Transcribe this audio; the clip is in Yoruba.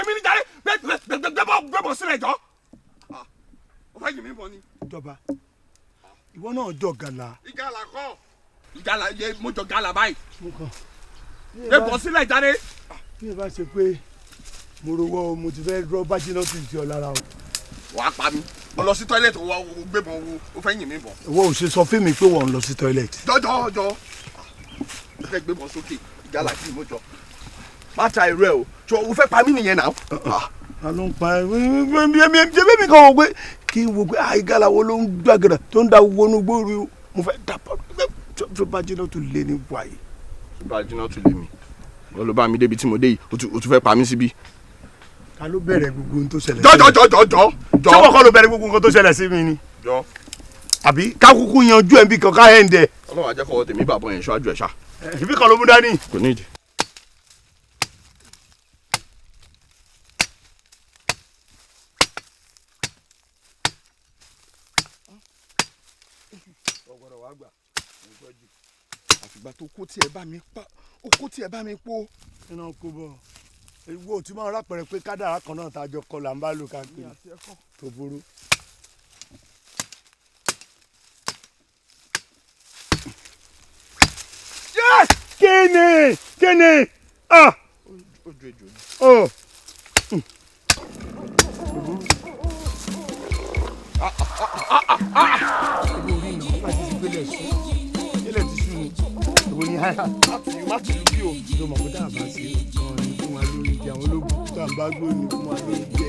Èmi ní jàre. Gbẹ́bọ̀ sílẹ̀ jọ. Ó fẹ́ yìn mí bọ̀ ni. Ìjọba, ìwọ náà jọ gàlà. Ìgalà kọ́, ìgalà yẹ, mo jọ gàlà báyìí. Mo kàn. Gbẹ́bọ̀ sílẹ̀ jàre. Bí ẹ bá ṣe pé mo rowọ́, mo ti fẹ́ rọ́ bájínà tó ti ọ lára o. Wàá pa mi. Mo lọ sí toilet, wọ gbébọn wo, ó fẹ́ yìn mí bọ̀. Ìwọ ò ṣe sọ fún mi pé wọ́n ń lọ sí toilet. Jọjọ jọ, ó fẹ́ gbébọn sókè. Ìgalà kí mo jọ. Má ta irú ẹ o, jọ. O fẹ́ pa mí nìyẹn náà. Ta ló ń pa ẹ? Ṣé bẹ́ẹ̀ mi kàn wọ́n pé kí n wo pé àìgàlà wo ló ń gbàgàdà tó ń da wọnú gbóòrò? Mo fẹ́ dà tó bájínà tó lé ní wáyé. Bájínà tó lé mi, wọ́n ló bá mi débi tí mo dé yìí, o tún fẹ́ pa mí síbí. Ta ló bẹ̀rẹ̀ gbogbo ohun tó ṣẹlẹ̀? Jọ jọ jọ jọ jọ. Ṣé wọ́n kọ́ ló bẹ̀rẹ̀ gbogbo nǹkan tó ṣẹlẹ̀ sí mi ni? Jọ. Àbí kákúkú yanjú ẹ̀ ń bí kan ká ẹ̀ ń dẹ̀. Ọlọ́run àjẹkọ̀ọ́ tèmi bàbọ̀ yẹn ṣáájú ẹ̀ ṣá. Ìbí kan ló mú dání. Kò ní ìdí. Àfìgbà tó kó tiẹ̀ bá mi pa, ó kó tiẹ̀ bá mi pọ̀. Iná kó bọ̀, ìwọ tí máa rápẹ̀rẹ̀ pé kádàrá kan náà tá a jọ kọ là ń bá lò káàkiri tó burú. Kíni kíni ah. Ojú ejò ni. Oh. Ilẹ̀ ti sú ni, ìwọ ni háyà. Má tì í bí o. Ló mọ̀ pé tá a bá ṣe gan ni fún wa lórí jẹ, àwọn ológun tá a bá gbó ni fún wa lórí jẹ.